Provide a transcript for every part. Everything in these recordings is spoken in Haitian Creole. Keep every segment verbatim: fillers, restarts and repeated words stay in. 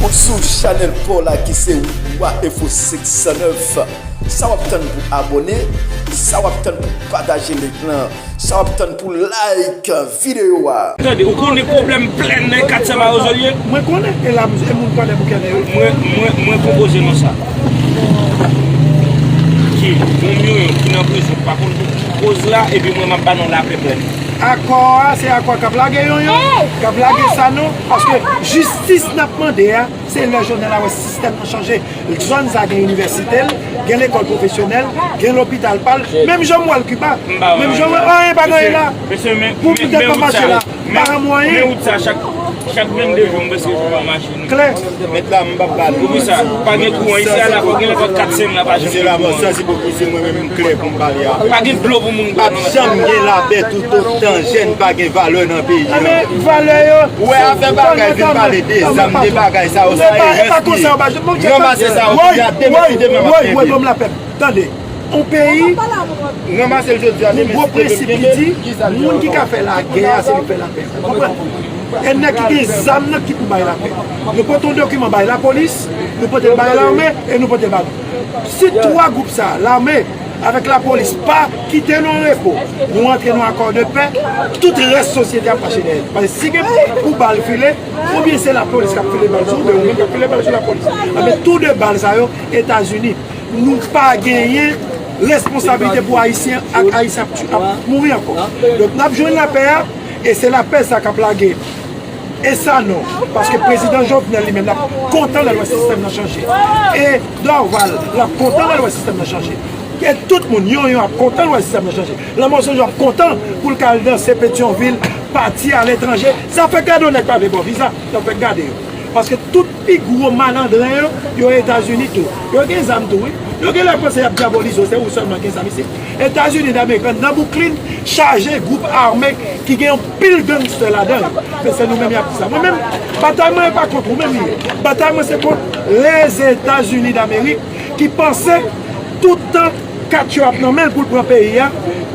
Ou sou chanèl pa w la ki se Wa Enfo senk san nèf. Sa w ap tann pou abòne? Sa w ap tann pou pataje link lan? Sa w ap tann pou like videyo a? Tande, ou konnen pwoblèm plèn nan e kat sa Mawozo l ye? Mwen konnen, e la, e moun konnen pou kènen yo. Mwen, mwen, mwen pwopoze nou sa. Ki, yon milyon ki nan prizon, pa konn pou ki koz la, epi mwen m ap ba nou lapè plèn. Akò a, se akò k ap lage yonyon, k ap lage sa non, paske jistis n ap mande a, se lè Jovenel la wè sistèm nan chanje. Zòn sa gen inivèsite l, gen lekòl pwofesyonèl, gen lopital pa l, menm jan m wè l Kiba, menm jan m wè, anyen pa gen la. Pou poutèt pa mache la, pa gen mwayen. Men wout sa, chak, chak vennde jou, m prèske jou pa mache. Klè. Mèt la, m p ap ba nou. Poukisa? Pa gen kouran isi a la, fò gen lè fò kat senk la pa janm gen kouran. Sansibilize mwen menm m klè pou m pale a. Pa gen dlo pou moun bwè. P ap janm gen lapè toutotan jèn pa gen valè nan peyi an. Valè yo. Ou wè afè bagay vin pale de zam, de bagay sa yo, sa e ranse. Ranmase sa yo, jodi a, demen si demen m ap kenbe. Tande, yon peyi, ranmase l jodi a, demen si demen m kenbe. Ki sa l di ankò? Moun ki ka fè lagè a, se li k fè lapè. Ou konprann? E nèg ki gen zam nan ki pou bay lapè. Nou pote yon dokiman bay lapolis, nou pote l bay lame, e nou pote l ba nou. Si twa gwoup sa, lame avèk lapolis, pa kite nou an repo, nou antre nan akò de pè, tout rès sosyete ap mache dèyè nou. Paske si gen pou bal file, oubyen se lapolis k ap file bal sou ou, oubyen ou menm k ap file bal sou lapolis. Anben, tou de bal sa yo, Etazini. Nou pa genyen responsabilite pou Ayisyen ak Ayisyen ap tu-, ap mouri ankò. Donk, n ap jwenn lapè a, e se lapè sa k ap lage. E sa non, paske prezidan Jovenel li menm, l ap kontan lè l wè sistèm nan chanje. E Dorval, l ap kontan lè l wè sistèm nan chanje. E tout moun, yonyon ap kontan lè l wè sistèm nan chanje. Lanmò Sonjou ap kontan pou l ka al danse Petyonvil, pati aletranje. Sa fè gade yon nèg pa vle ba w viza, sa fè gade yo. Paske tout pi gwo malandren yo, yo Etazini tou. Yo gen zam tou, wi. Yo genlè panse y ap dyabolize w, se ou sèlman gen zam isit. Etazini Damerik nan Brooklyn chaje gwoup ame ki gen yon pil gangstè ladan yo. Men se nou menm y ap di sa. Mwen menm, batay mwen e pa kont ou menm li ye. Batay mwen se kont Lèzetazini Damerik ki panse tout tan kat yo ap nan men l pou l pran peyi a,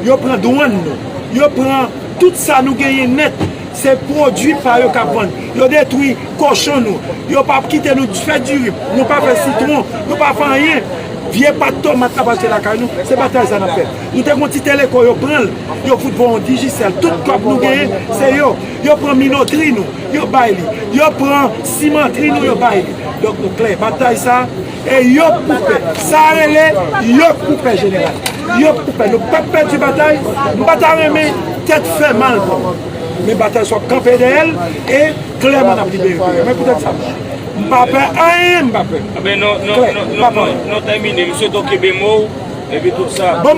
yo pran dwàn nou. Yo pran tout sa nou genyen nèt. Se pwodui pa yo k ap vann. Yo detwi kochon nou. Yo pa kite nou fè diri. Nou pa fè sitwon. Nou pa fè anyen. Vye pat tomat k ap achte lakay nou. Se batay sa n ap fè. Nou te gon ti teleko, yo pran l. Yo fout voye yon Digicel. Tout kòb nou genyen, se yo. Yo pran minotri nou. Yo bay li. Yo pran simantri nou, yo bay li. Donk nou klè. Batay sa, e yo k pou pè. Sa rele yo k pou pè, jeneral. Yo k pou pè. Nou p ap pèdi batay. M pa ta renmen tèt fè mal pou nou. Men batay sa w ap kanpe dèyè l e klèman n ap libere peyi a. Men poutèt sa, m pa pè anyen, m pa pè. Klè, m pa pè anyen. Nou tèmine. M swete w kenbe mo w epi tout sa. Bon.